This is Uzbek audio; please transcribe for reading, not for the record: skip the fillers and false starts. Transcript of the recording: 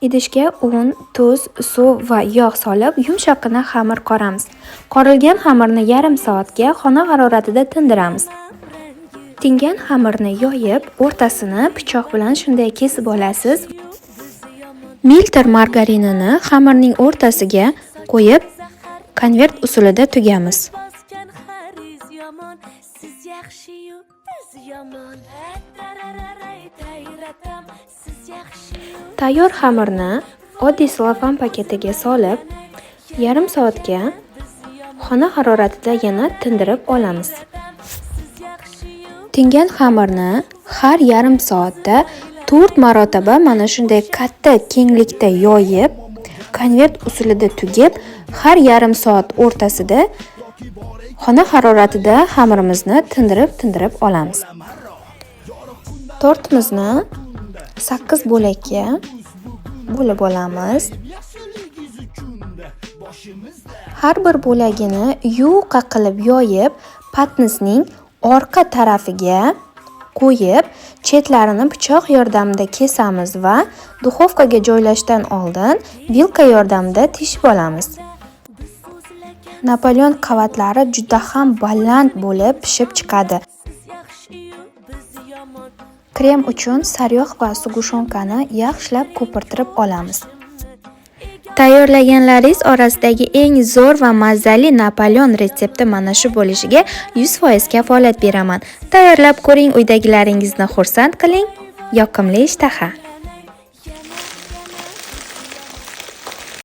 Idishga un, tuz, suv va yog' solib, yumshoqqina xamir qoramiz. Qorilgan xamirni yarim soatga xona haroratida tindiramiz. Tingan xamirni yoyib, o'rtasini pichoq bilan shunday kesib olasiz. Milter margarinini xamirning o'rtasiga qo'yib, konvert usulida tugamiz. Bosgan xariz yomon, siz yaxshi-yu, biz yomon. Tarararay, tayratam, siz yaxshi-yu. Tayyor xamirni oddiy selofan paketiga solib, yarim soatga xona haroratida yana tindirib olamiz. Tingan xamirni har yarim soatda 4 marotaba mana shunday katta kenglikda yoyib, konvert usulida tugib, har yarim soat o'rtasida xona haroratida xamirimizni tindirib-tindirib olamiz. Tortimizni 8 bo'lakka bo'lib olamiz. Har bir bo'lagini yuqa qilib yoyib, patnisning orqa tarafiga qo'yib, chetlarini pichoq yordamida kesamiz va duxovkaga joylashdan oldin vilka yordamida teshib olamiz. Napoleon qavatlari juda ham baland bo'lib pishib chiqadi. Krem uchun sariyog' va sgushonkani yaxshilab ko'pirtirib olamiz. Tayyorlaganlaringiz orasidagi eng zo'r va mazali Napoleon retsepti mana shu bo'lishiga 100% kafolat beraman. Tayyorlab ko'ring, uydagilaringizni xursand qiling. Yoqimli ishtaha.